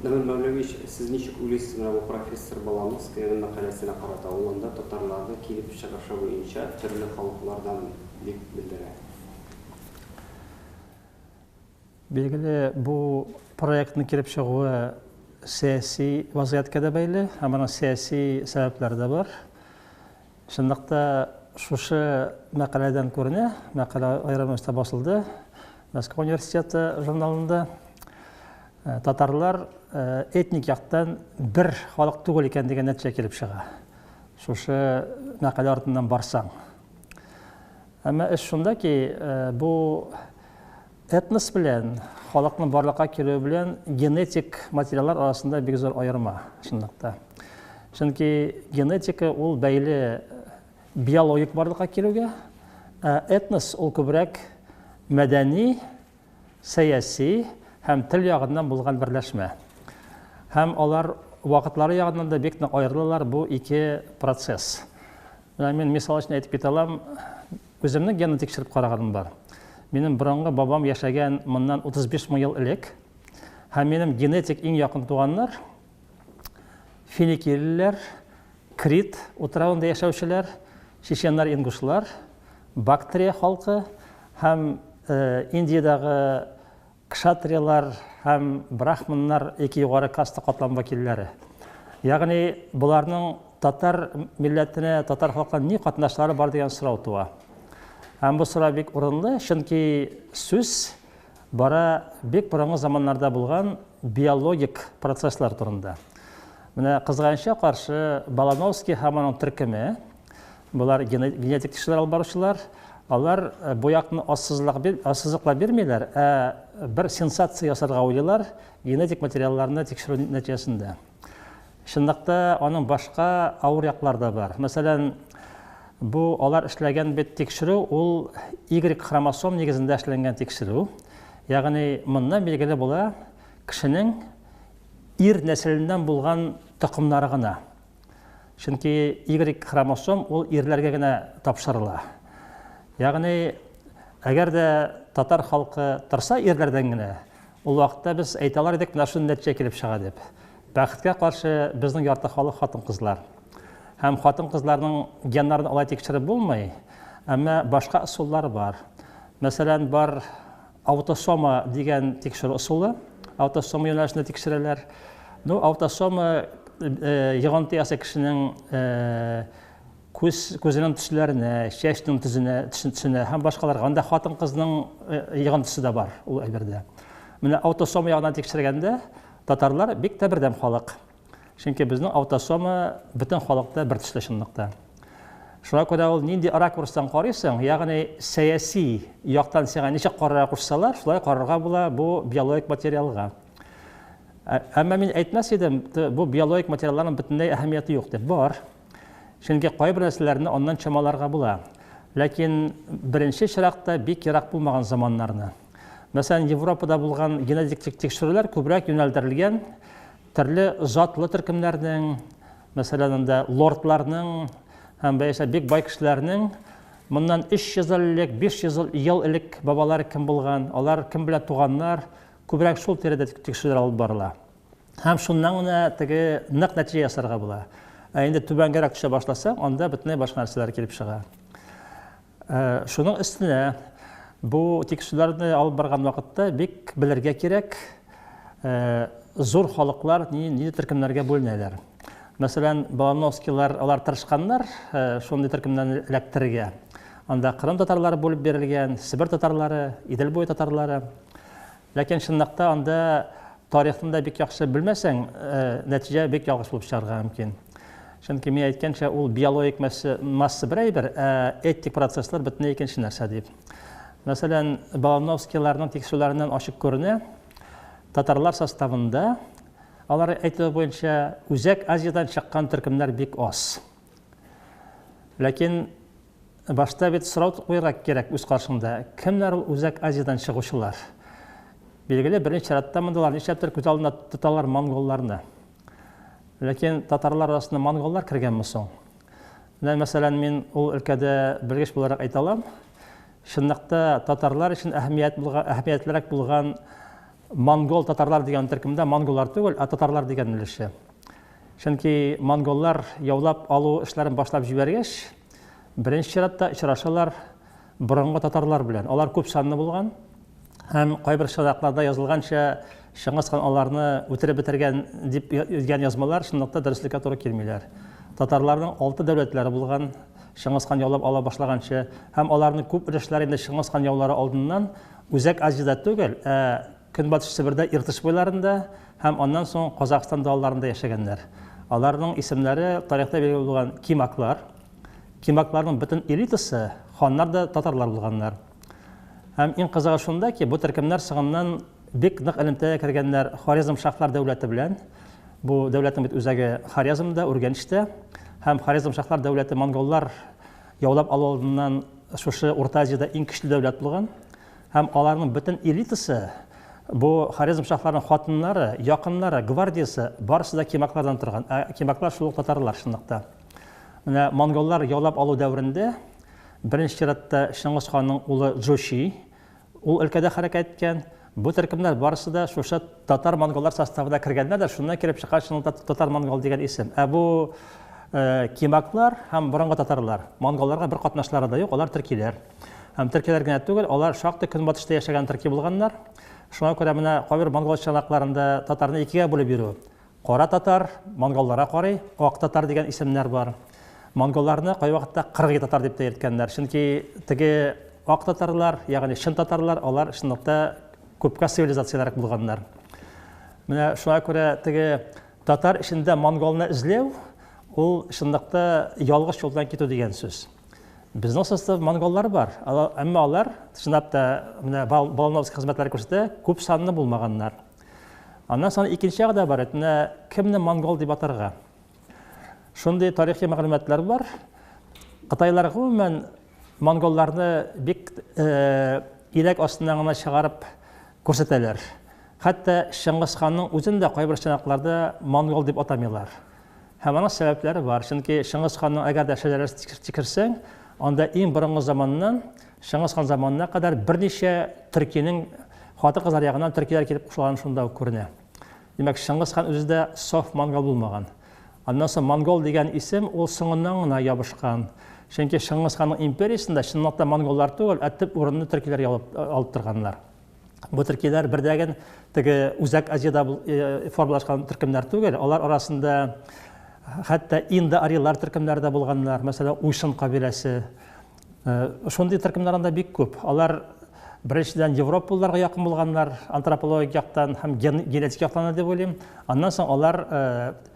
Наил Мәүләвич, сез ничек уйлыйсыз менә бу профессор Балановскаяның мәкаләсенә карата? Ул анда татарларны килеп чыгышы буенча төрле халыклардан дип белдерә. Билгеле, бу проектның килеп чыгуы сәяси вазгыятькә дә бәйле һәм аның сәяси сәбәпләре дә бар. Чынлыкта шушы мәкаләдән күренә, мәкалә аерым рәвештә басылды Мәскәү университеты журналында. Татарлар этник яктан бер халык түгел икән дигән нәтиҗә килеп чыга. Шушы мәкалә артыннан барсаң. Әмма эш шунда ки, бу этнос белән халыкның барлыкка килүе белән генетик материаллар арасында бик зур аерма, чынлыкта. Чөнки генетика ул бәйле биологик барлыкка килүгә, ә этнос ул күбрәк мәдәни, сәяси һәм тел ягыннан булган берләшмә. Һәм алар вакытлары ягыннан да бик нык аерылалар бу ике процесс. Менә мин мисал өчен әйтеп китә алам, үземнең генны тикшереп караганым бар. Минем борынгы бабам яшәгән моннан 35 мең ел элек. Һәм минем генетик иң якын туганнар финикийлеләр, Крит утравында яшәүчеләр, чеченнар, ингушлар, Бактрия халкы һәм Индиядәге Кшатриялар һәм брахманнар ике югары каста катлам вәкилләре. Ягъни боларның татар милләтенә, татар халкына ни катнашлары бар дигән сорау туа. Һәм бу сорау бик урынлы, чөнки сүз бара бик борынгы заманнарда булган биологик процесслар турында. Менә кызганычка каршы Балановский һәм аның төркеме Болар генетик тикшерүләр алып баручылар. Алар бу якны ассызыклап бирмиләр, ә бер сенсация ясарга уйлыйлар генетик материалларны тикшерү нәтиҗәсендә. Чынлыкта аның башка авыр яклары да бар. Мәсәлән, бу алар эшләгән бит тикшерү ул Y хромосом нигезендә эшләнгән тикшерү. Ягъни моннан билгеле була кешенең ир нәселеннән булган токымнары гына. Чөнки Y хромосом ул ирләргә генә тапшырыла. Ягъни, әгәр дә татар халкы торса ирләрдән генә, ул вакытта без әйтә алар идек, менә шундый нәтиҗә килеп чыга дип. Бәхеткә каршы, безнең ярты халык хатын-кызлар. Һәм хатын-кызларның геннарын алай тикшереп булмый, әмма башка ысуллар бар. Мәсәлән, бар Аутосома дигән тикшерү ысулы. Аутосома юнәлешендә тикшерәләр. Ну, аутосома йогынты ясый кешенең күз күзенең төсләренә, чәчнең төзенә, төсенә һәм башкаларга. Анда хатын-кызның йогынтысы да бар ул әйбердә. Менә аутосома ягыннан тикшергәндә татарлар бик тә бердәм халык. Чөнки безнең аутосома бөтен халыкта бер төсле чынлыкта. Шуңа күрә ул нинди ракурстан карыйсың, ягъни сәяси яктан сиңа ничек карарга кушсалар, шулай карарга була бу биологик материалга. Әмма мин әйтмәс идем, бу биологик материалларның бөтенләй әһәмияте юк дип. Бар. Чөнки кайбер нәрсәләрне аннан чамаларга була. Ләкин беренче чиратта бик ерак булмаган заманнарны. Мәсәлән, Европада булган генетик тикшерүләр күбрәк юнәлдерелгән Төрле затлы төркемнәрнең, мәсәлән, анда лордларның һәм бәясә бик бай кешеләрнең моннан 300 ел элек, 500 ел элек бабалары кем булган, алар кем белән туганнар, күбрәк шул тирәдә тикшерүләр алып барыла. Һәм шуннан гына теге нык нәтиҗә ясарга була. Ә инде түбәнгәрәк төшә башласаң, анда бөтенләй башка нәрсәләр килеп чыга. Шуның өстенә бу тикшерүләрне алып барган вакытта бик белергә кирәк, зур халыклар нинди төркемнәргә бүленәләр. Мәсәлән, Балановскийлар алар тырышканнар шундый төркемнәрне эләктерергә. Анда Кырым татарлары бүлеп бирелгән, Себер татарлары, Идел буе татарлары. Ләкин чынлыкта анда тарихны да бик яхшы белмәсәң, нәтиҗә бик ялгыш булып чыгарга мөмкин. Чөнки мин әйткәнчә, ул биологик масса бер әйбер, ә этник процесслар бөтенләй икенче нәрсә дип. Мәсәлән, Балановскийларның тикшерүләреннән ачык күренә, татарлар составында, алар әйтүе буенча, Үзәк Азиядән чыккан төркемнәр бик аз. Ләкин Башта бит сорау куярга кирәк үз каршыңда, кемнәр ул Үзәк Азиядән чыгучылар? Билгеле, беренче чиратта мондыйлар нишләптер күз алдына тоталар монголларны. Ләкин татарлар арасында монголлар кергәнме соң? Менә, мәсәлән, мин ул өлкәдә белгеч буларак әйтә алам, чынлыкта татарлар өчен әһәмият булган, әһәмиятлерәк булган Монгол татарлар дигән төркемдә монголлар түгел, ә татарлар дигән өлеше. Чөнки монголлар яулап алу эшләрен башлап җибәргәч, беренче чиратта очрашалар борынгы татарлар белән. Алар күп санлы булган һәм кайбер чыганакларда язылганча Чыңгыз хан аларны үтереп бетергән дип дигән язмалар чынлыкта дөреслеккә туры килмиләр. Татарларның алты дәүләтләре булган Чыңгыз хан яулап ала башлаганчы һәм аларның күп өлешләре инде Чыңгыз хан яулары алдыннан Үзәк Азиядә түгел, ә Көнбатыш Себердә Иртыш буйларында һәм аннан соң Казахстан далаларында яшәгәннәр. Аларның исемнәре тарихта билгеле булган кимаклар. Кимакларның бөтен элитасы, ханнар да татарлар булганнар. Һәм иң кызыгы шунда ки, бу төркемнәр соңыннан бик нык элемтәгә кергәннәр Хорезм шаһлар дәүләте белән. Бу дәүләтнең бит үзәге Хорезмда, Үргәнечтә. Һәм Хорезм шаһлар дәүләте монголлар яулап алу алдыннан шушы Урта Азиядә иң көчле дәүләт булган. Һәм аларның бөтен элитасы, бу Хорезм шаһларының хатыннары, якыннары, гвардиясе, барысы да кимаклардан торган. Ә кимаклар шул ук татарлар чынлыкта. Менә монголлар яулап алу дәверендә беренче чиратта Чыңгыз ханның улы Джучи ул өлкәдә хәрәкәт иткән. Бу төркемнәр барысы да шушы татар-монголлар составына кергәннәр дә, шуннан килеп чыккан чынлыкта татар-монгол дигән исем. Ә бу кимаклар һәм борынгы татарлар, монголларга бер катнашлары да юк, алар төркиләр. Һәм төркиләр генә түгел, алар шактый көнбатышта яшәгән төрки булганнар. Шуңа күрә менә кайбер монгол чыганакларында татарны икегә бүлеп йөрү. Кара татар, монголларга карый, ак татар дигән исемнәр бар. Монголларны кайвакытта кыргый татар дип тә йөрткәннәр. Чөнки теге ак татарлар, ягъни чын татарлар, алар чынлыкта күпкә цивилизациялерәк булганнар. Менә шуңа күрә теге татар эчендә монголны эзләү, ул чынлыкта ялгыш юлдан китү дигән сүз. Безнең состав монголлар бар, әмма алар, чынлап та, менә Балановский хезмәтләре күрсәтә, күп санлы булмаганнар. Аннан соң икенче ягы да бар, менә кемне монгол дип атарга? Шундый тарихи мәгълүматлар бар. Кытайлар гомумән монголларны бик иләк астыннан гына чыгарып күрсәтәләр. Хәтта Чыңгыз ханның үзен дә кайбер чыганакларда монгол дип атамыйлар. Һәм аның сәбәпләре бар. Чөнки Чыңгыз ханның әгәр дә шәҗәрәсен тикшерсәң, анда иң борынгы заманнан Чыңгыз хан заманына кадәр берничә төркинең хатын-кызлар ягыннан төркиләр килеп кушылганы шунда ук күренә. Димәк, Чыңгыз хан үзе дә саф монгол булмаган. Аннан соң монгол дигән исем ул соңыннан гына ябышкан. Чөнки Чыңгыз ханның империясендә чынлыкта монголлар түгел, ә төп урынны төркиләр алып торганнар. Бу төркиләр бердәген теге Үзәк Азиядә формалашкан төркемнәр түгел, алар арасында хәтта индо-арийлар төркемнәре дә булганнар, мәсәлән, Уйшын кабиләсе. Шундый төркемнәр анда бик күп. Алар беренчедән европалыларга якын булганнар, антропологик яктан һәм генетик яктан да дип уйлыйм. Аннан соң алар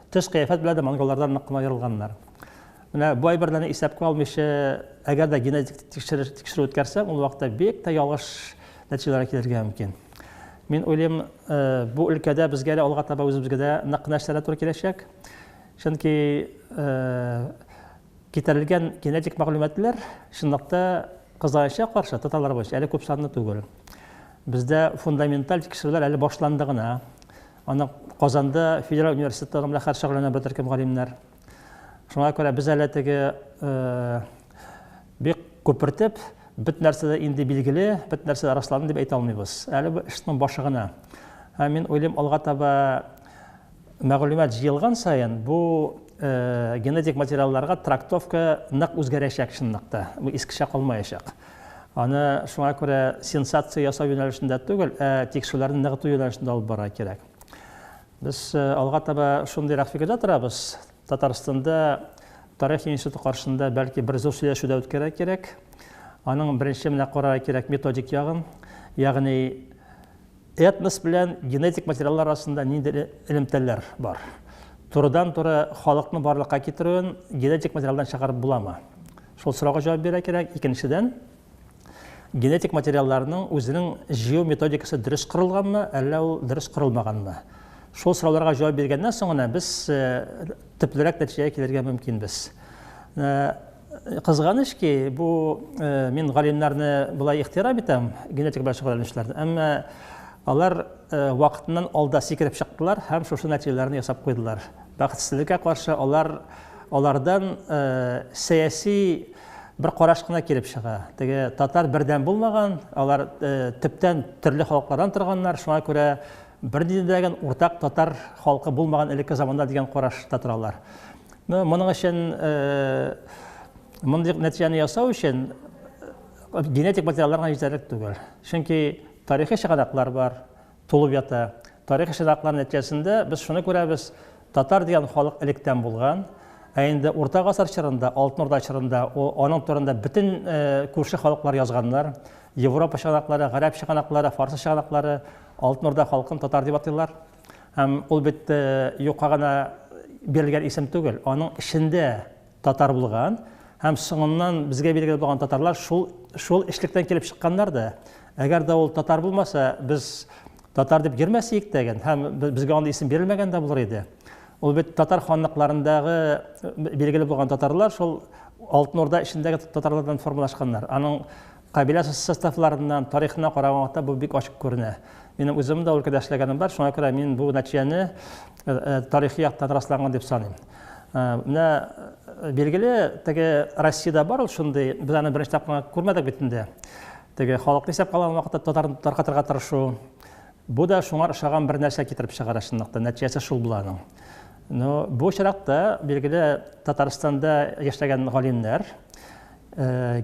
төс кыяфәт белән дә монголлардан нык кына аерылганнар. Менә бу әйберләрне исәпкә алмыйча, әгәр дә генетик тикшерү үткәрсәң, ул вакытта бик тә ялгыш нәтиҗәләргә килергә мөмкин. Мин уйлыйм, бу өлкәдә безгә әле алга таба үзебезгә дә нык кына эшләргә туры киләчәк. Чөнки китерелгән генетик мәгълүматлар чынлыкта кызганычка каршы татарлар буенча әле күп санлы түгел. Бездә фундаменталь тикшерүләр әле башланды гына. Аны Казанда федераль университетта белән хәзер шөгыльләнә бер төркем галимнәр. Шуңа күрә без әле теге бик күпертеп, бөтен нәрсә дә инде билгеле, бөтен нәрсә дә расланды дип әйтә алмыйбыз. Әле бу эшнең башы гына. Һәм мин уйлыйм, алга таба мәгълүмат җыелган саен бу генетик материалларга трактовка нык үзгәрәчәк чынлыкта. Бу искечә калмаячак. Аны шуңа күрә сенсация ясау юнәлешендә түгел, ә тикшерүләрне ныгыту юнәлешендә алып барырга кирәк. Без алга таба шундыйрак фикердә торабыз. Татарстанда тарих институты каршында бәлки бер зур сөйләшү дә үткәрергә кирәк. Аның беренче менә карарга кирәк методик ягын, ягъни этнос белән генетик материаллар арасында нинди элемтәләр бар. Турыдан-туры халыкны барлыкка китерүен генетик материалдан чыгарып буламы? Шул сорауга җавап бирергә кирәк. Икенчедән, генетик материалларның үзенең җыю методикасы дөрес корылганмы, әллә ул дөрес корылмаганмы? Шул сорауларга җавап биргәннән соң гына без төплерәк нәтиҗәгә килергә мөмкинбез. Кызганыч ки, бу мин галимнәрне болай ихтирам итәм, генетика белән шөгыльләнүчеләрне, әмма алар вакытыннан алда сикереп чыктылар һәм шушы нәтиҗәләрне ясап куйдылар. Бәхетсезлеккә каршы, алар алардан сәяси бер караш кына килеп чыга. Теге татар бердәм булмаган, алар төптән төрле халыклардан торганнар, шуңа күрә бернинди дә уртак татар халкы булмаган элекке заманда дигән карашта торалар. Ну, моның өчен мондый нәтиҗәне ясау өчен генетик материаллар гына җитәрлек түгел. Чөнки тарихи чыганаклар бар, тулып ята. Тарихи чыганаклар нәтиҗәсендә без шуны күрәбез, татар дигән халык электән булган, ә инде Урта гасыр чорында, Алтын Урда чорында аның турында бөтен күрше халыклар язганнар. Европа чыганаклары, гарәп чыганаклары, фарсы чыганаклары Алтын Урда халкын татар дип атыйлар. Һәм ул бит юкка гына бирелгән исем түгел, аның эчендә татар булган һәм соңыннан безгә билгеле булган татарлар шул эшлектән килеп чыкканнар да. Әгәр дә ул татар булмаса, без татар дип йөрмәс идек тә һәм безгә андый исем бирелмәгән дә булыр иде. Ул бит татар ханлыкларындагы билгеле булган татарлар шул Алтын Урда эчендәге татарлардан формалашканнар. Аның кабилә составларыннан, тарихына караган вакытта бу бик ачык күренә. Минем үзем дә өлкәдә эшләгәнем бар, шуңа күрә мин бу нәтиҗәне тарихи яктан расланган дип саныйм. Менә билгеле, теге Россиядә бар ул шундый, без аны беренче тапкыр күрмәдек бит инде. Теге халыкны исәпкә алган вакытта татарны таркатырга тырышу. Бу да шуңа ошаган бер нәрсә китереп чыгара чынлыкта, нәтиҗәсе шул була аның. Но бу очракта, билгеле, Татарстанда яшәгән галимнәр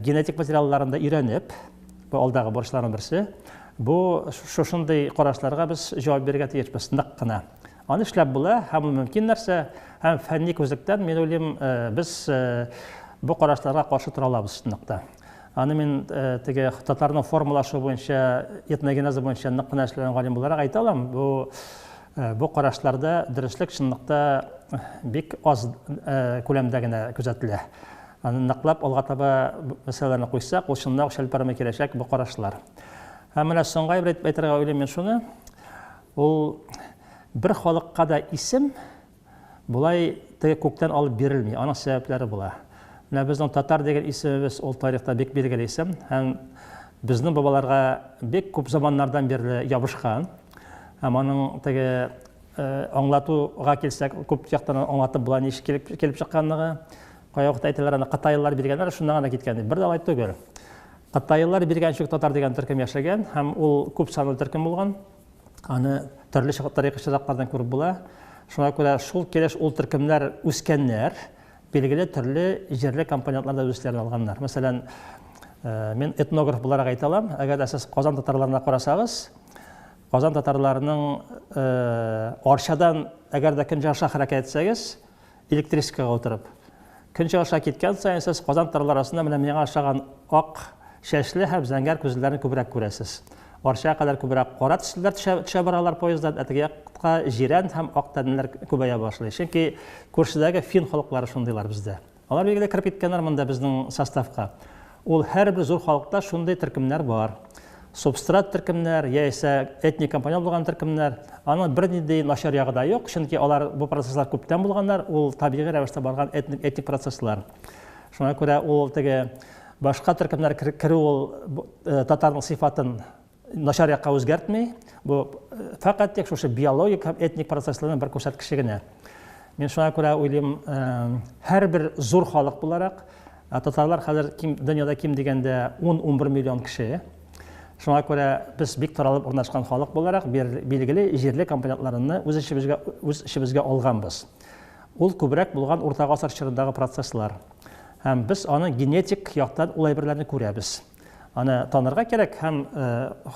генетик материалларын да өйрәнеп, бу алдагы бурычларның берсе, бу шушындый карашларга без җавап бирергә тиешбез нык кына. Аны эшләп була, һәм ул мөмкин нәрсә, һәм фәнни күзлектән, мин уйлыйм, без бу карашларга каршы тора алабыз чынлыкта. Аны мин теге татарның формалашу буенча, этногенезы буенча нык кына эшләгән галим буларак әйтә алам. Бу карашларда дөреслек чынлыкта бик аз күләмдә генә күзәтелә. Аны ныклап алга таба мәсьәләләрне куйсак, ул чынлап чәлпәрәмә киләчәк бу карашлар. Һәм менә соңгы әйбер әйтергә уйлыйм мин шуны. Ул бер халыкка да исем болай теге күктән алып бирелми, аның сәбәпләре була. Менә безнең татар дигән исемебез ул тарихта бик билгеле исем һәм безнең бабаларга бик күп заманнардан бирле ябышкан. Һәм аның теге аңлатуга килсәк, күп яктан аңлатып була ничек килеп чыкканлыгы. Кая вакытта әйтәләр, аны кытайлылар биргәннәр, шуннан гына киткән дип. Бер дә алай түгел. Кытайлылар биргәнче үк татар дигән төркем яшәгән һәм ул күп санлы төркем булган. Аны төрле тарихи чыганаклардан күреп була. Шуңа күрә шул килеш ул төркемнәр үскәннәр, билгеле төрле җирле компонентлар да үз эчләренә алганнар. Мәсәлән, мин этнограф буларак әйтә алам, әгәр дә сез Казан татарларына карасагыз, Казан татарларының Арчадан әгәр дә көнчыгышка хәрәкәт итсәгез, электричкага утырып, көнчыгышка киткән саен сез Казан татарлары арасында менә миңа ошаган ак чәчле һәм зәңгәр күзлеләрне күбрәк күрәсез. Арчага кадәр күбрәк кара төслеләр төшә баралар поезддан, ә теге якка җирән һәм ак тәнлеләр күбәя башлый. Чөнки күршедәге фин халыклары шундыйлар бездә. Алар билгеле кереп киткәннәр монда безнең составка. Ул һәрбер зур халыкта шундый төркемнәр бар. Субстрат төркемнәр, яисә этник компонент булган төркемнәр. Аның бернинди начар ягы да юк, чөнки алар бу процесслар күптән булганнар, ул табигый рәвештә барган этник процесслар. Шуңа күрә ул теге башка төркемнәр керү ул татарның сыйфатын начар якка үзгәртми. Бу фәкать тик шушы биологик һәм этник процессларның бер күрсәткече генә. Мин шуңа күрә уйлыйм, һәрбер зур халык буларак, татарлар хәзер дөньяда ким дигәндә 10-11 миллион кеше. Шуңа күрә без бик таралып урнашкан халык буларак, билгеле җирле компонентларны үз эчебезгә алганбыз. Ул күбрәк булган урта гасыр чорындагы процесслар. Һәм без аны генетик яктан ул әйберләрне күрәбез. Аны танырга кирәк һәм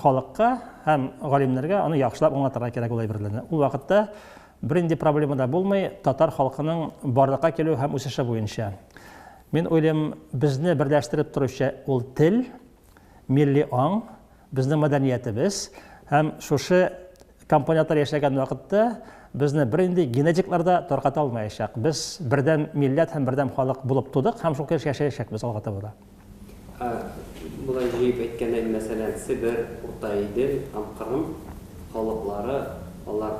халыкка, һәм галимнәргә аны яхшылап аңлатырга кирәк ул әйберләрне. Ул вакытта бернинди проблема да булмый татар халкының барлыкка килү һәм үсеше буенча. Мин уйлыйм, безне берләштереп торучы ул тел, милли аң, безнең мәдәниятебез һәм шушы компонентлар яшәгән вакытта безне бернинди генетиклар да тарката алмаячак. Без бердәм милләт һәм бердәм халык булып тудык һәм шул килеш яшәячәкбез алга таба да. Болай җыеп әйткәндә, мәсәлән, Себер, Урта Идел һәм Кырым халыклары, алар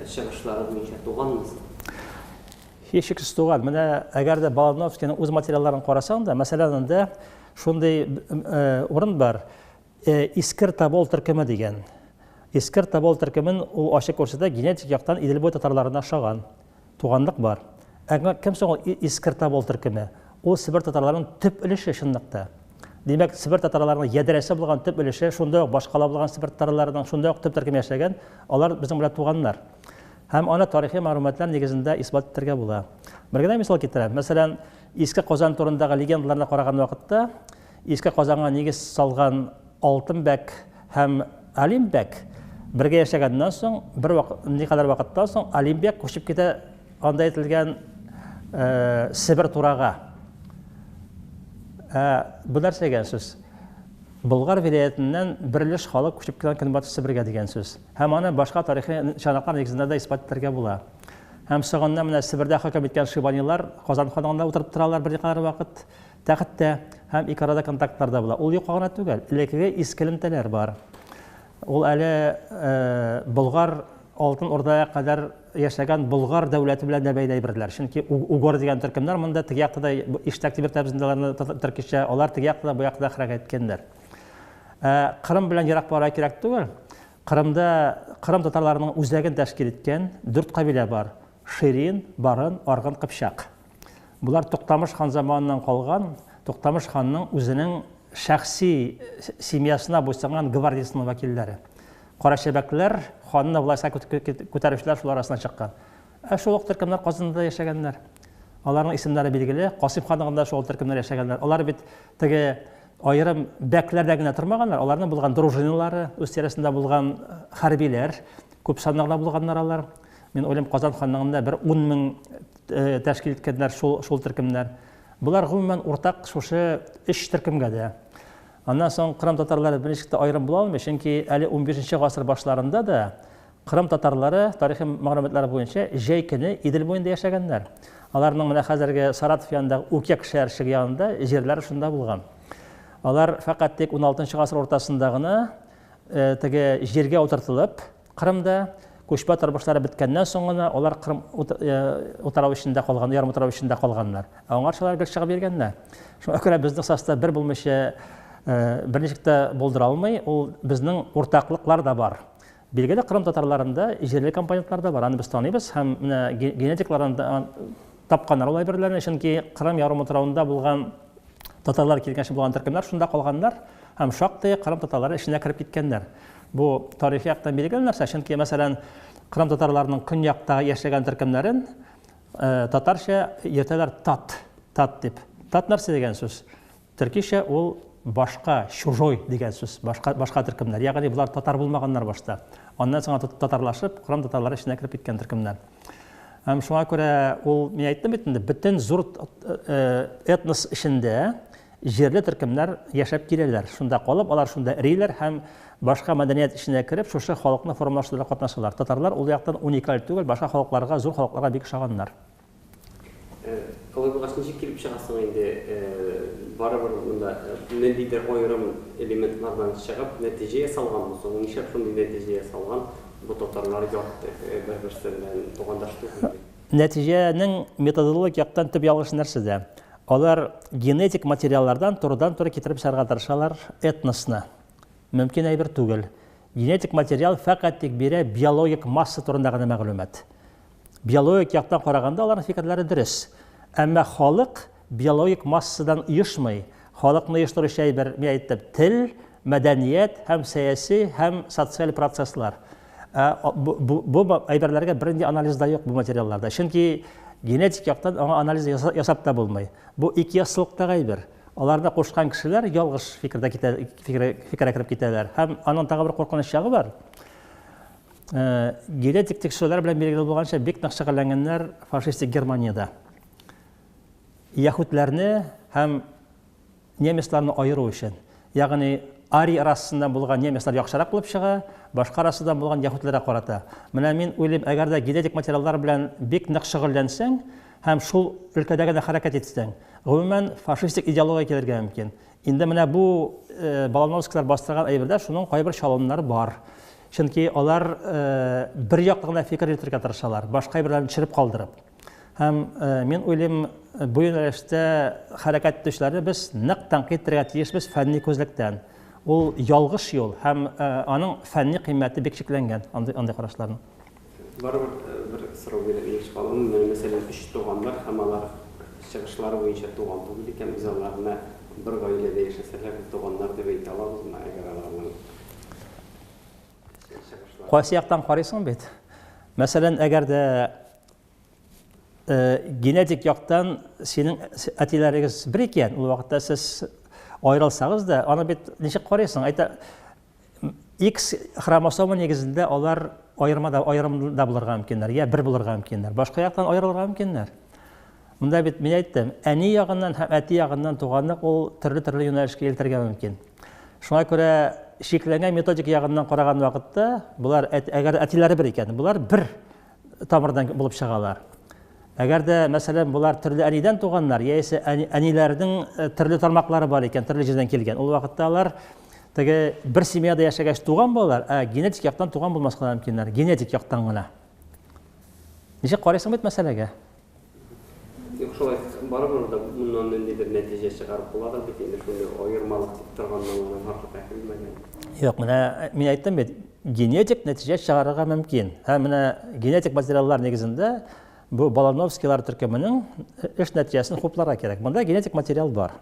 чыгышлары буенча туганмы соң? Һичшиксез туган. Менә әгәр дә Балановскийның үз материалларын карасаң да, мәсәлән, анда шундый урын бар, Искер Тобол төркеме дигән. Искер Тобол төркемен ул ачык күрсәтә, генетик яктан Идел буе татарларына ошаган. Туганлык бар. Ә кем соң ул Искер Тобол төркеме? Ул Себер татарларының төп өлеше чынлыкта. Димәк, Себер татарларының ядрәсе булган төп өлеше, шунда ук башкала булган Себер татарларының шунда ук төп төркем яшәгән, алар безнең белән туганнар. Һәм аны тарихи мәгълүматлар нигезендә исбат итәргә була. Бер генә мисал китерәм. Мәсәлән, Иске Казан турындагы легендаларны караган вакытта, Иске Казанга нигез салган Алтынбәк һәм Алимбәк бергә яшәгәннән соң, бер вакыт, никадәр вакыттан соң Алимбәк күчеп китә анда әйтелгән Себер турага. Ә бу нәрсә дигән сүз? Болгар вилаятеннән бер өлеш халык күчеп киткән Көнбатыш Себергә дигән сүз. Һәм аны башка тарихи чыганаклар нигезендә дә исбат итәргә була. Һәм соңыннан менә Себердә хөкем иткән Шибанилар Казан ханлыгында утырып торалар берникадәр вакыт тәхеттә һәм ике арада контактлар да була. Ул юкка гына түгел, элеккеге иске элемтәләр бар. Ул әле Болгар Алтын Урдага кадәр яшәгән Болгар дәүләте белән дә бәйле әйберләр. Чөнки угор дигән төркемнәр монда теге якта да иштәк дип йөртәбез инде аларны төркичә, алар теге якта да бу якта да хәрәкәт иткәннәр. Ә Кырым белән ерак барырга кирәк түгел. Кырымда Кырым татарларының үзәген тәшкил иткән дүрт кабилә бар. Ширин, Барын, Аргын, Кыпчак. Болар Туктамыш хан заманыннан калган, Туктамыш ханның үзенең шәхси семьясына буйсынган гвардиясенең вәкилләре. Карачәбәкләр ханны властька күтәрүчеләр шулар арасыннан чыккан. Ә шул ук төркемнәр Казанда да яшәгәннәр. Аларның исемнәре билгеле, Касыйм ханлыгында шул төркемнәр яшәгәннәр. Алар бит теге аерым бәкләрдә генә тормаганнар, аларның булган дружиналары, үз тирәсендә булган хәрбиләр, күп санда гына булганнар алар. Мин уйлыйм, Казан ханлыгында бер 10 мең тәшкил иткәннәр шул, шул төркемнәр. Болар гомумән уртак шушы өч төркемгә дә. Аннан соң Кырым татарлары берничек тә аерым була алмый, чөнки әле 15 гасыр башларында да Кырым татарлары тарихи мәгълүматлар буенча җәй көне Идел буенда яшәгәннәр. Аларның менә хәзерге Саратов янындагы Укек шәһәрчеге янында җирләре шунда булган. Алар фәкать тик 16 гасыр уртасында гына теге җиргә утыртылып, Кырымда күчмә тормышлары беткәннән соң гына алар Кырым утрау эчендә калган, ярым утрау эчендә калганнар. Ә аңарчы алар гел чыгып йөргәннәр. Шуңа күрә безнең состав бер булмыйча берничек тә булдыра алмый. Ул безнең уртаклыклар да бар. Билгеле, Кырым татарларында җирле компонентлар да бар. Аны без таныйбыз һәм менә генетиклардан тапканнар ул әйберләрне, чөнки Кырым ярым утравында булган татарлар килгәнче булган төркемнәр шунда калганнар һәм шактый Кырым татарлары эченә кереп киткәннәр. Бу тарихи яктан билгеле нәрсә, чөнки, мәсәлән, Кырым татарларының көньякта яшәгән төркемнәрен татарча йөртәләр тат, тат дип. Тат нәрсә дигән сүз? Төркичә ул башка, чужой дигән сүз, башка, башка төркемнәр. Ягъни болар татар булмаганнар башта. Аннан соң татарлашып, Кырым татарлары эченә кереп киткән төркемнәр. Һәм шуңа күрә ул, мин әйттем бит инде, бөтен зур этнос эчендә җирле төркемнәр яшәп киләләр. Шунда калып, алар шунда эриләр һәм башка мәдәният эченә кереп, шушы халыкны формалаштыруда катнашалар. Татарлар ул яктан уникаль түгел, башка халыкларга, зур халыкларга бик ошаганнар. Алай булгач, ничек килеп чыга соң инде, барыбер монда ниндидер аерым элементлардан чыгып нәтиҗә ясалганмы соң? Нишләп шундый нәтиҗә ясалган, бу татарлар ят, бер-берсе белән тугандаш түгел дип? Нәтиҗәнең методологик яктан төп ялгышы нәрсәдә? Алар генетик материаллардан турыдан-туры китереп чыгарга тырышалар этносны. Мөмкин әйбер түгел. Генетик материал фәкать тик бирә биологик масса турында гына мәгълүмат. Биологик яктан караганда аларның фикерләре дөрес. Әмма халык биологик массадан оешмый. Халыкны оештыручы әйбер, мин әйттем, тел, мәдәният һәм сәяси һәм социаль процесслар. Ә бу әйберләргә бернинди анализ да юк бу материалларда. Чөнки генетик яктан аңа анализ ясап та булмый. Бу ике яссылыктагы әйбер. Аларны кушкан кешеләр ялгыш фикердә китә, фикергә кереп китәләр. Һәм аның тагы бер куркыныч ягы бар. Генетик тикшерүләр белән билгеле булганча, бик нык шөгыльләнгәннәр фашистик Германиядә. Яһүдләрне һәм немецларны аеру өчен. Ягъни арий расасыннан булган немецлар яхшырак булып чыга, башка расадан булган яһүдләргә карата. Менә мин уйлыйм, әгәр дә генетик материаллар белән бик нык шөгыльләнсәң һәм шул өлкәдә генә хәрәкәт итсәң, гомумән, фашистик идеология килергә мөмкин. Инде менә бу Балановскийлар бастырган әйбердә шуның кайбер чалымнары бар. Чөнки алар бер яклы гына фикер йөртергә тырышалар, башка әйберләрне төшереп калдырып. Һәм мин уйлыйм, бу юнәлештә хәрәкәт итүчеләрне без нык тәнкыйть итәргә тиешбез фәнни күзлектән. Ул ялгыш юл һәм аның фәнни кыйммәте бик чикләнгән, андый карашларның. Барыбер бер сорау биреп калам. Менә, мәсәлән, өч туганнар һәм алар чыгышлары буенча туган түгел икән, без аларны бер гаиләдә яшәсәләр дә туганнар дип әйтә алабызмы, әгәр аларның чыгышлары. Кайсы яктан карыйсың бит. Мәсәлән, әгәр дә генетик яктан синең әтиләрегез бер икән, ул вакытта сез аерылсагыз да, аны бит ничек карыйсың? Әйтә, X хромосома нигезендә алар аерма да, аерым да булырга мөмкиннәр, я бер булырга мөмкиннәр. Башка яктан аерылырга мөмкиннәр. Монда бит мин әйттем, әни ягыннан һәм әти ягыннан туганлык ул төрле-төрле юнәлешкә илтергә мөмкин. Шуңа күрә шикләнгән методик ягыннан караган вакытта, болар әгәр әтиләре бер икән, болар бер тамырдан булып чыгалар. Әгәр дә, мәсәлән, болар төрле әнидән туганнар, яисә әниләрнең төрле тармаклары бар икән, төрле җирдән килгән, ул вакытта алар теге бер семьяда яшәгәч туган балалар, ә генетик яктан туган булмаска да мөмкиннәр, генетик яктан гына. Ничек карыйсың бит мәсьәләгә? Юк, шулай барыбер дә моннан ниндидер нәтиҗә чыгарып буладыр бит инде, шундый аермалык дип торганнан гына барлыкка килмәгән. Юк, менә мин әйттем бит, генетик нәтиҗә чыгарырга мөмкин. Һәм менә генетик материаллар нигезендә бу Балановскийлар төркеменең эш нәтиҗәсен хупларга кирәк. Монда генетик материал бар.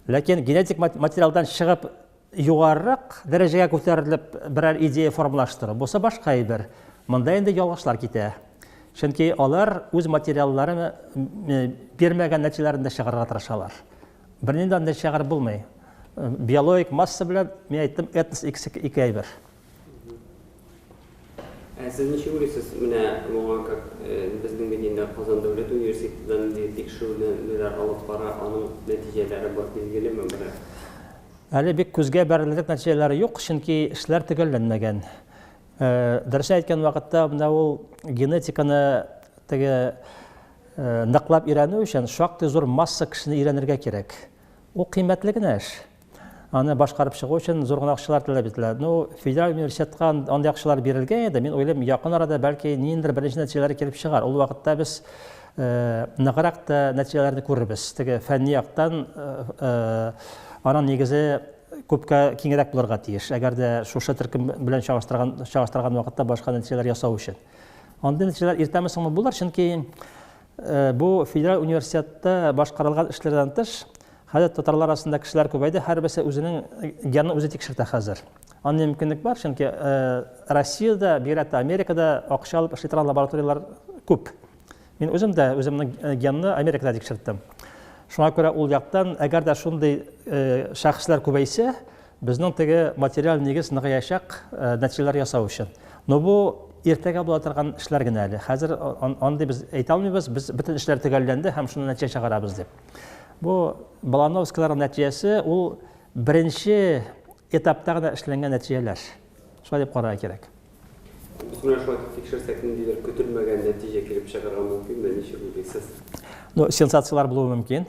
Ләкин генетик материалдан чыгып югарырак дәрәҗәгә күтәрелеп берәр идея формалаштыру, бусы башка әйбер. Монда инде ялгышлар китә. Чөнки алар үз материалларын бирмәгән нәтиҗәләрен дә чыгарырга тырышалар. Бернинди андый чыгарып булмый. Биологик масса белән, мин әйттем, этнос икесе ике әйбер. Ә сез ничек уйлыйсыз, менә моңа как безнең бит инде Казан дәүләт университеты нинди тикшерүләр алып бара, аның нәтиҗәләре бар билгелеме берәр? Әле бик күзгә бәрелерлек нәтиҗәләре юк, чөнки эшләр төгәлләнмәгән. Дөресен әйткән вакытта, менә ул генетиканы теге ныклап өйрәнү өчен шактый зур масса кешене өйрәнергә кирәк. Ул кыйммәтле генә эш. Аны башкарып чыгу өчен зур гына акчалар таләп ителә. Ну, федераль университетка андый акчалар бирелгән иде. Мин уйлыйм, якын арада бәлки ниндидер беренче нәтиҗәләр килеп чыгар. Ул вакытта без ныграк та нәтиҗәләрне күрербез. Теге фәнни яктан аның нигезе күпкә киңрәк булырга тиеш. Әгәр дә шушы төркем белән чагыштырган, чагыштырган вакытта башка нәтиҗәләр ясау өчен. Андый нәтиҗәләр иртәме соңмы булыр, чөнки бу федераль университетта башкарылган эшләрдән тыш, хәзер татарлар арасында кешеләр күбәйде, һәрберсе үзенең генын үзе тикшертә хәзер. Андый мөмкинлек бар, чөнки Россиядә, бигрәк тә Америкада акча алып эшли торган лабораторияләр күп. Мин үзем дә үземнең генны Америкада тикшерттем. Шуңа күрә ул яктан, әгәр дә шундый шәхесләр күбәйсә, безнең теге материаль нигез ныгыячак нәтиҗәләр ясау өчен. Но бу иртәгә була торган эшләр генә әле. Хәзер андый без әйтә алмыйбыз, без бөтен эшләр төгәлләнде һәм шуны нәтиҗә чыгарабыз дип. Бу Балановскийларның нәтиҗәсе ул беренче этапта гына эшләнгән нәтиҗәләр. Шулай дип карарга кирәк. Без менә шулай итеп тикшерсәк, ниндидер көтелмәгән нәтиҗә килеп чыгарга мөмкинме, ничек уйлыйсыз? Ну, сенсацияләр булуы мөмкин.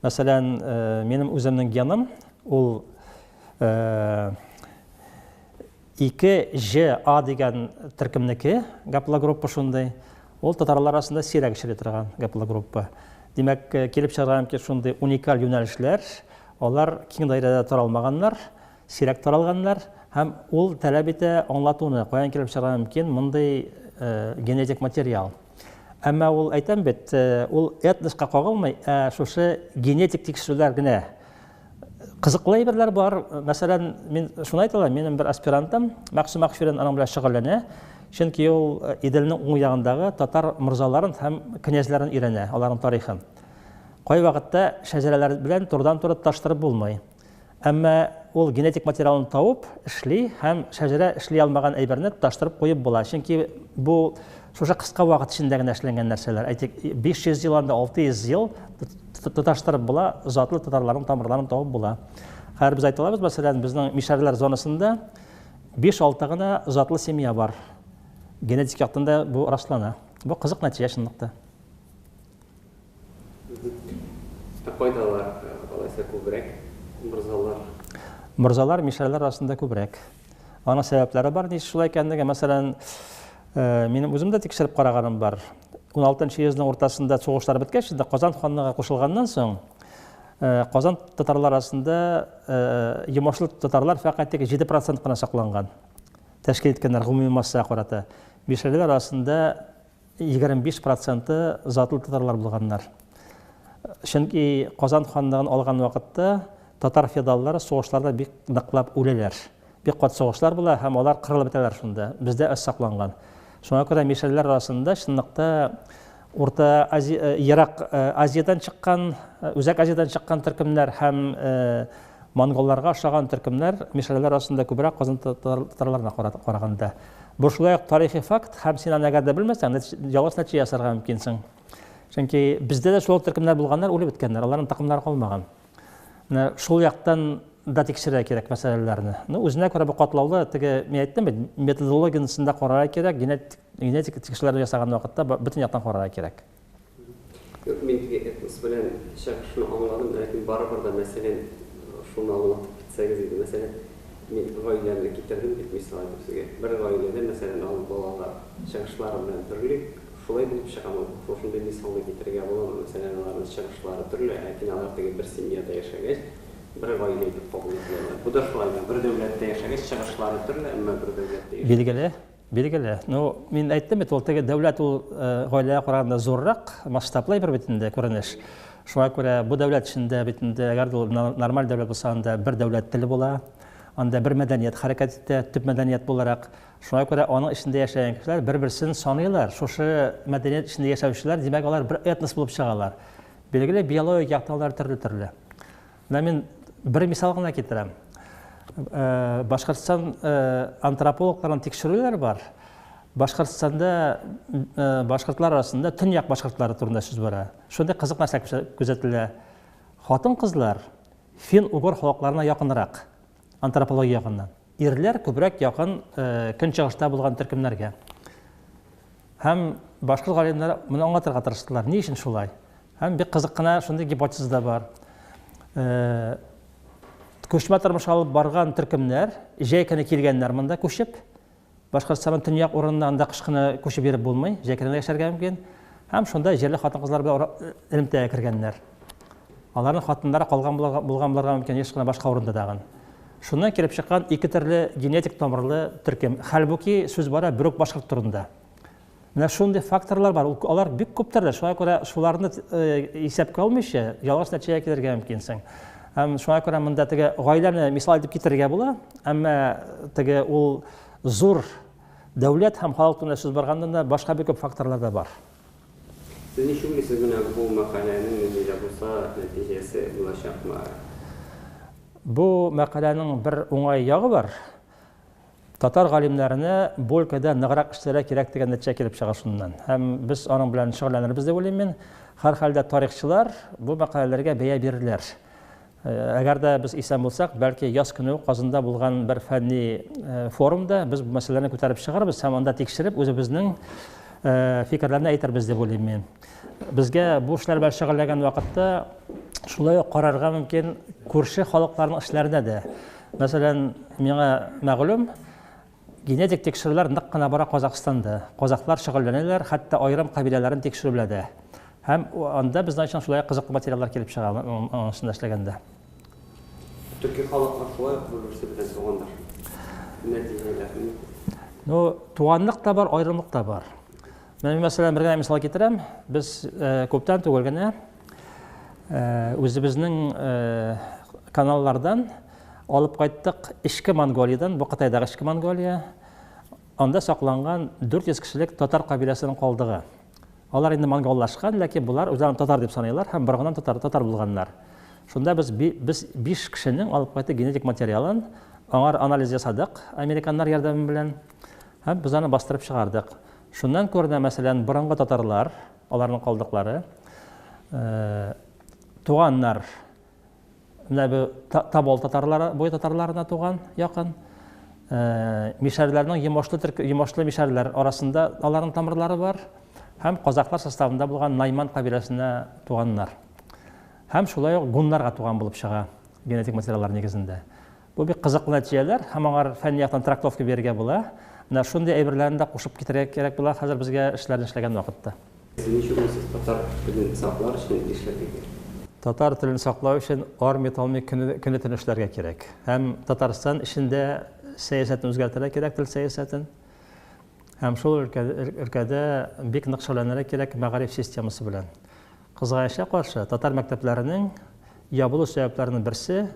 Мәсәлән, минем үземнең геным ул 2 Ж А дигән төркемнеке, гаплогруппа шундый. Ул татарлар арасында сирәк очрый торган гаплогруппа. Димәк, килеп чыгарга мөмкин шундый уникаль юнәлешләр, алар киң даирәдә таралмаганнар, сирәк таралганнар һәм ул таләп итә аңлатуны, каян килеп чыгарга мөмкин мондый генетик материал. Әмма ул, әйтәм бит, ул этноска кагылмый, ә шушы генетик тикшерүләр генә. Кызыклы әйберләр бар. Мәсәлән, мин шуны әйтә алам, минем бер аспирантым Мәкъсүм Акчурин аның белән шөгыльләнә. Чөнки ул Иделнең уң ягындагы татар морзаларын һәм князьләрен өйрәнә, аларның тарихын. Кайвакытта шәҗәрәләр белән турыдан-туры тоташтырып булмый. Әмма ул генетик материалын табып эшли һәм шәҗәрә эшли алмаган әйберне тоташтырып куеп була. Чөнки бу шушы кыска вакыт эчендә генә эшләнгән нәрсәләр. Әйтик, 500 ел анда 600 ел тоташтырып була, затлы татарларның тамырларын табып була. Хәзер без әйтә алабыз, мәсәлән, безнең мишәрләр зонасында 5-6 гына затлы семья бар. Генетик яктан да бу раслана. Бу кызык нәтиҗә чынлыкта. Ә кайда алар, алайса күбрәк, морзалар? Морзалар мишәрләр арасында күбрәк. Аның сәбәпләре бар, ничек шулай икәнлеге. Мәсәлән, минем үзем дә тикшереп караганым бар. 16 йөзнең уртасында сугышлар беткәч, инде Казан ханлыгы кушылганнан соң, Казан татарлар арасында йомышлы татарлар фәкать тик 7% кына сакланган. Тәшкил иткәннәр гомуми массага карата. Мишәрләр арасында 25 проценты затлы татарлар булганнар. Чөнки Казан ханлыгын алган вакытта татар феодаллары сугышларда бик ныклап үләләр. Бик каты сугышлар була һәм алар кырылып бетәләр шунда. Бездә әз сакланган. Шуңа күрә мишәрләр арасында чынлыкта Урта Азия, Ерак Азиядән чыккан, Үзәк Азиядән чыккан төркемнәр һәм монголларга ошаган төркемнәр мишәрләр арасында күбрәк Казан татарларына караганда. Бу шулай ук тарихи факт һәм син аны әгәр дә белмәсәң, ялгыш нәтиҗә ясарга мөмкинсең. Чөнки бездә дә шул төркемнәр булганнар, үлеп беткәннәр, аларның токымнары калмаган. Менә шул яктан да тикшерергә кирәк мәсьәләләрне. Ну, үзенә күрә бу катлаулы, теге мин әйттем бит, методологиясен дә карарга кирәк, генетик, генетик тикшерүләрне ясаган вакытта бөтен яктан карарга кирәк. Юк, мин теге этнос белән чыгышны аңладым, ләкин барыбер дә, мәсәлән, шуны аңлатып китсәгез иде. Мәсәлән, мин гаиләмне китердем бит, мисал итеп сезгә. Бер гаиләдә, мәсәлән, ал балалар чыгышлары белән төрле, Шулай булып чыгамы? Шушындый мисалны китерергә буламы? Мәсәлән, аларның чыгышлары төрле, ләкин алар теге бер семьяда яшәгәч, бер гаилә итеп кабул ителәләр. Бу да шулаймы? Бер дәүләттә яшәгәч, чыгышлары төрле, әмма бер дәүләттә яшәгәч. Билгеле, билгеле. Ну, мин әйттем бит, ул теге дәүләт ул гаиләгә караганда зуррак, масштаблы әйбер бит инде, күренеш. Шуңа күрә бу дәүләт эчендә бит инде, әгәр дә ул нормаль дәүләт булса, анда бер дәүләт теле була, анда бер мәдәният хәрәкәт итә, төп мәдәният буларак. Шуңа күрә аның эчендә яшәгән кешеләр бер-берсен саныйлар. Шушы мәдәният эчендә яшәүчеләр, димәк, алар бер этнос булып чыгалар. Билгеле, биологик яктан алар төрле-төрле. Менә мин бер мисал гына китерәм. Э, Башкортстан э, антропологларының тикшерүләре бар. Башкортстанда э, башкортлар арасында төньяк башкортлары турында сүз бара. Шундый кызык нәрсә күзәтелә. Хатын-кызлар фин-угор халыкларына якынрак антропология ягыннан. Ирләр күбрәк якын көнчыгышта булган төркемнәргә. Һәм башкорт галимнәре моны аңлатырга тырыштылар. Ни өчен шулай? Һәм бик кызык кына шундый гипотеза да бар. Күчмә тормыш алып барган төркемнәр җәй көне килгәннәр монда күчеп, Башкортстанның төньяк урынына анда кыш көне күчеп йөреп булмый, җәй көне генә яшәргә мөмкин. Һәм шунда җирле хатын-кызлар белән элемтәгә кергәннәр. Аларның хатыннары калган булган булырга мөмкин, еш кына башка урында тагын. Шуннан килеп чыккан ике төрле генетик тамырлы төркем. Хәлбуки сүз бара бер үк башкорт турында. Менә шундый факторлар бар. Алар бик күп төрле. Шуңа күрә шуларны исәпкә алмыйча, ялгыш нәтиҗәгә килергә мөмкинсең. Һәм шуңа күрә монда теге гаиләне мисал итеп китерергә була, әмма теге ул зур дәүләт һәм халык турында сүз барганда да башка бик күп факторлар да бар. Сез ничек уйлыйсыз, менә бу мәкаләнең нинди дә булса нәтиҗәсе булачакмы? Бу мәкаләнең бер уңай ягы бар. Татар галимнәренә бу өлкәдә ныграк эшләргә кирәк дигән нәтиҗә килеп чыга шуннан. Һәм без аның белән шөгыльләнербез дип уйлыйм мин. Һәрхәлдә тарихчылар бу мәкаләләргә бәя бирерләр. Әгәр дә без исән булсак, бәлки яз көне үк Казанда булган бер фәнни форумда без бу мәсьәләне күтәреп чыгарбыз һәм анда тикшереп үзебезнең фикерләрне әйтербез дип уйлыйм мин. Безгә бу эшләр белән шөгыльләнгән вакытта шулай ук карарга мөмкин күрше халыкларның эшләренә дә. Мәсәлән, миңа мәгълүм, генетик тикшерүләр нык кына бара Казахстанда. Казахлар шөгыльләнәләр, хәтта аерым кабиләләрен тикшерү белән дә. Һәм анда безнең өчен шулай кызыклы материаллар килеп чыга аның өстендә эшләгәндә. Төрки халыклар шулай ук бер-берсе белән тугандыр. Нәтиҗәләр ни? Ну, туганлык та бар, аерымлык та бар. Менә мин, мәсәлән, бер генә мисал китерәм. Без күптән түгел генә үзебезнең каналлардан алып кайттык Эчке Монголиядән, бу Кытайдагы Эчке Монголия. Анда сакланган 400 кешелек татар кабиләсенең калдыгы. Алар инде монголлашкан, ләкин болар үзләрен татар дип саныйлар һәм борынгыдан татар, татар булганнар. Шунда без без 5 кешенең алып кайттык генетик материалын, аңар анализ ясадык американнар ярдәме белән һәм без аны бастырып чыгардык. Шуннан күренә, мәсәлән, борынгы татарлар, аларның калдыклары, туганнар, менә бу Тобол татарлары, буй татарларына туган, якын. Мишәрләрнең йомышлы төрк, йомышлы мишәрләр арасында аларның тамырлары бар. Һәм казахлар составында булган Найман кабиләсенә туганнар. Һәм шулай ук гуннарга туган булып чыга генетик материаллар нигезендә. Бу бик кызыклы нәтиҗәләр һәм аңар фәнни яктан трактовка бирергә була. Менә шундый әйберләрне дә кушып китерергә кирәк була хәзер безгә эшләрне эшләгән вакытта. Сез ничек уйлыйсыз, татар телен саклар өчен нишләргә кирәк? Татар телен саклау өчен армый-талмый көне-төне эшләргә кирәк. Һәм Татарстан эчендә сәясәтне үзгәртергә кирәк, тел сәясәтен. Һәм шул өлкәдә бик нык шөгыльләнергә кирәк мәгариф системасы белән. Кызганычка каршы, татар мәктәпләренең ябылу сәбәпләренең берсе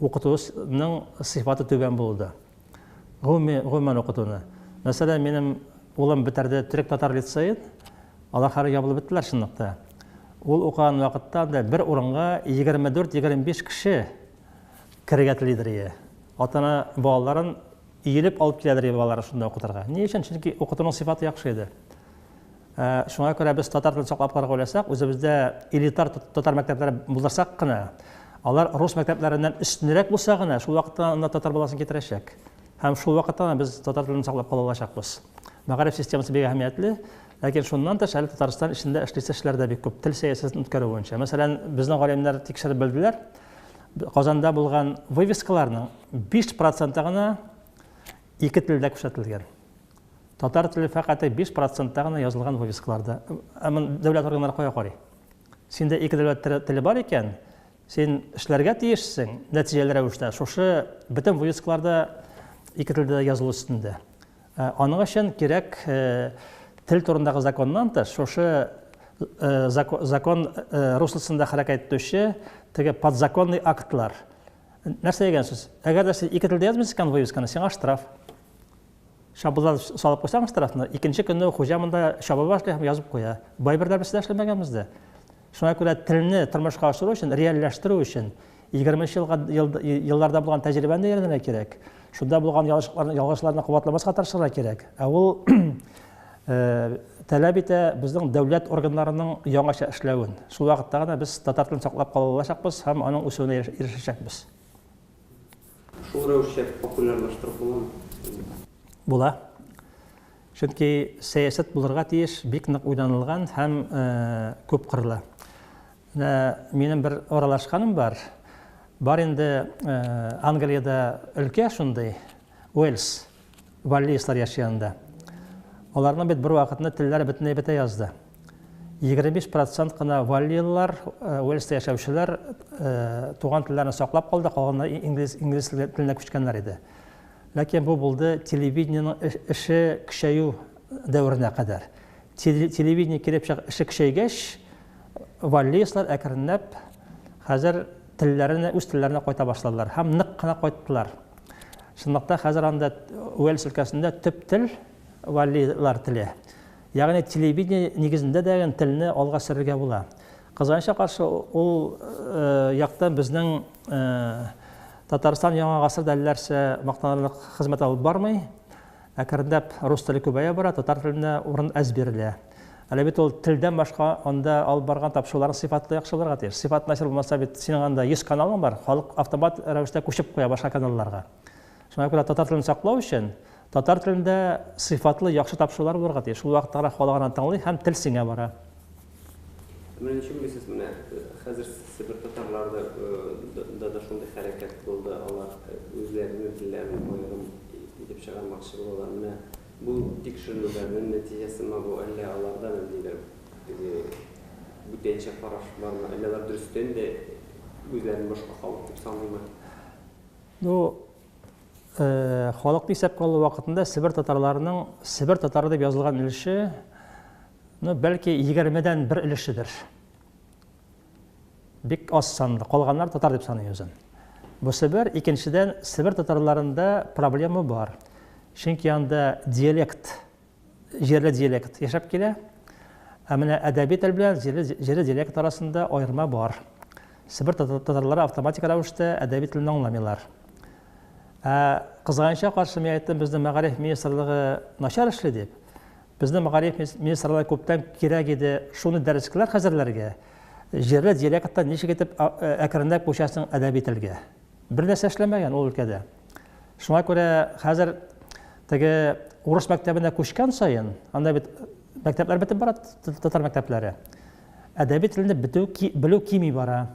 укытуның сыйфаты түбән булуда. Гомуми, гомумән укытуны. Мәсәлән, минем улым бетерде төрек-татар лицеен, алар хәзер ябылып беттеләр чынлыкта. Ул укыган вакытта анда бер урынга 24-25 кеше керергә телидер ие. Ата-ана балаларын иелеп алып киләдер ие балаларын шунда укытырга. Ни өчен? Чөнки укытуның сыйфаты яхшы иде. Шуңа күрә без татар телен саклап калырга уйласак, үзебездә элитар татар мәктәпләре булдырсак кына, алар рус мәктәпләреннән өстенрәк булса гына, шул вакытта анда татар баласын китерәчәк. Һәм шул вакытта гына без татар телен саклап кала алачакбыз. Мәгариф системасы бик әһәмиятле, ләкин шуннан тыш әле Татарстан эчендә эшлисе эшләр дә бик күп, тел сәясәтен үткәрү буенча. Мәсәлән, безнең галимнәр тикшереп белделәр, Казанда булган вывескаларның 5 проценты гына ике телдә күрсәтелгән. Татар теле фәкать 5 процентта гына язылган вывескаларда. Ә моны дәүләт органнары кая карый? Синдә ике дәүләт теле бар икән, син эшләргә тиешсең нәтиҗәле рәвештә. Шушы бөтен вывескаларда ике телдә дә язылу өстендә. Аның өчен кирәк тел турындагы законнан тыш, шушы закон руслосында хәрәкәт итүче теге подзаконный актлар. Нәрсә дигән сүз? Әгәр дә син ике телдә язмыйсың икән вывесканы, сиңа штраф. Чабылар салып куйсаң штрафны, икенче көнне хуҗа монда чаба башлый һәм язып куя. Байберләр без дә эшләмәгәнбез дә. Шуңа күрә телне тормышка ашыру өчен, реальләштерү өчен 20 елга елларда булган тәҗрибәне дә өйрәнергә кирәк. Шунда булган ялгышларны, ялгышларны кабатламаска тырышырга кирәк. Ә ул таләп итә безнең дәүләт органнарының яңача эшләвен. Шул вакытта гына без татар телен саклап кала алачакбыз һәм аның үсүенә ирешәчәкбез. Шул рәвешчә популярлаштырып буламы? Була. Чөнки сәясәт булырга тиеш, бик нык уйланылган һәм күп кырлы. Менә минем бер аралашканым бар. Бар инде Англиядә өлкә шундый, Уэльс. Валлиецлар яши анда. Аларның бит бер вакытны телләре бөтенләй бетә язды. 25 процент кына валлиялылар, Уэльста яшәүчеләр туган телләрен саклап калды, калганнары инглиз, инглиз теленә күчкәннәр иде. Ләкин бу булды телевидениенең эше көчәю дәверенә кадәр. Телевидение килеп чыгып эше көчәйгәч, валлиецлар әкренләп хәзер телләренә, үз телләренә кайта башладылар һәм нык кына кайттылар. Чынлыкта хәзер анда Уэльс өлкәсендә төп тел валлилар теле. Ягъни телевидение нигезендә дә телне алга сөрергә була. Кызганычка каршы, ул яктан безнең Татарстан яңа гасыр әлләрсә мактанырлык хезмәт алып бармый. Әкренләп рус теле күбәя бара, татар теленә урын әз бирелә. Әле бит ул телдән башка анда алып барган тапшыруларның сыйфаты да яхшы булырга тиеш. Сыйфат начар булмаса бит синең анда 100 каналың бар, халык автомат рәвештә күчеп куя башка каналларга. Шуңа күрә татар телен саклау өчен татар телендә сыйфатлы яхшы тапшырулар булырга тиеш. Шул вакытта гына халык аны тыңлый һәм тел сеңә бара. Менә ничек уйлыйсыз, менә хәзер Себер татарлары да да шундый хәрәкәт булды, алар үзләренең телләрен аерым итеп чыгармакчы булалар. Менә бу тикшеренүләрнең нәтиҗәсеме бу, әллә аларда ниндидер теге бүтәнчә караш бармы, әллә алар дөрестән дә үзләрен башка халык дип саныймы? Ну, халыкны исәпкә алу вакытында Себер татарларының Себер татары дип язылган өлеше, ну, бәлки 20-дән бер өлешедер. Бик аз санлы. Калганнар татар дип саный үзен. Бусы бер. Икенчедән, Себер татарларында проблема бар. Чөнки анда диалект, җирле диалект яшәп килә. Ә менә әдәби тел белән җирле, җирле диалект арасында аерма бар. Себер татарлары автоматик рәвештә әдәби телне аңламыйлар. Ә кызганычка каршы, мин әйттем, безнең мәгариф министрлыгы начар эшли дип. Безнең мәгариф министрлыгына күптән кирәк иде шуны дәреслекләр хәзерләргә. Җирле диалекттан ничек итеп әкренләп күчәсең әдәби телгә. Бер нәрсә эшләмәгән ул өлкәдә. Шуңа күрә хәзер теге урыс мәктәбенә күчкән саен, анда бит мәктәпләр бетеп бара, татар мәктәпләре. Әдәби телне бетү, белү кими бара.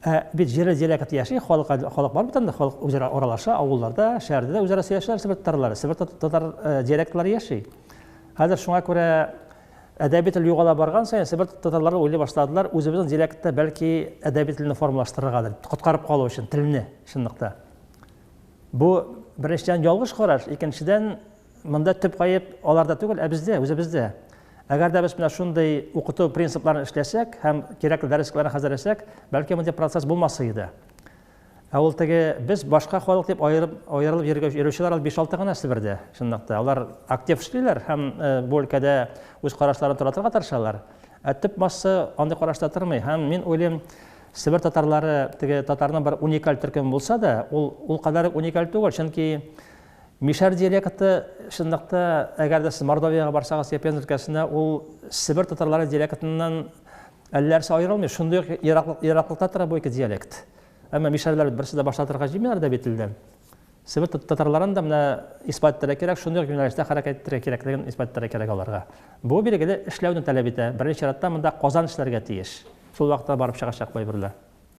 Ә бит җирле диалект яши, халык, халык бар бит анда, халык үзара аралаша, авылларда, шәһәрдә дә үзара сөйләшәләр себер татарлары, себер татар диалектлары яши. Хәзер шуңа күрә әдәби тел югала барган саен себер татарлары уйлый башладылар, үзебезнең диалектта бәлки әдәби телне формалаштырыргадыр, коткарып калу өчен телне чынлыкта. Бу беренчедән ялгыш караш, икенчедән монда төп гаеп аларда түгел, ә бездә, үзебездә. Әгәр дә без менә шундый укыту принципларын эшләсәк һәм кирәкле дәреслекләрне хәзерләсәк, бәлки мондый процесс булмас иде. Ә ул теге без башка халык дип аерып аерылып йөрүчеләр ул 5-6 гына Себердә, чынлыкта. Алар актив эшлиләр һәм бу өлкәдә үз карашларын таратырга тырышалар. Ә төп масса андый карашта тормый. Һәм мин уйлыйм, Себер татарлары теге татарның бер уникаль төркеме булса да, ул ул кадәр үк уникаль түгел, чөнки мишәр диалекты чынлыкта, әгәр дә сез Мордовиягә барсагыз, я Пенза өлкәсенә, ул Себер татарлары диалектыннан әллә нәрсә аерылмый, шундый ук ераклык, ераклыкта тора бу ике диалект. Әмма мишәрләр бит берсе дә баш тартырга җыймыйлар да бит телдән. Себер татарларын да менә исбат итәргә кирәк, шундый ук юнәлештә хәрәкәт итәргә кирәклеген исбат итәргә кирәк аларга. Бу, билгеле, эшләүне таләп итә. Беренче чиратта монда Казан эшләргә тиеш. Шул вакытта барып чыгачак бу әйберләр.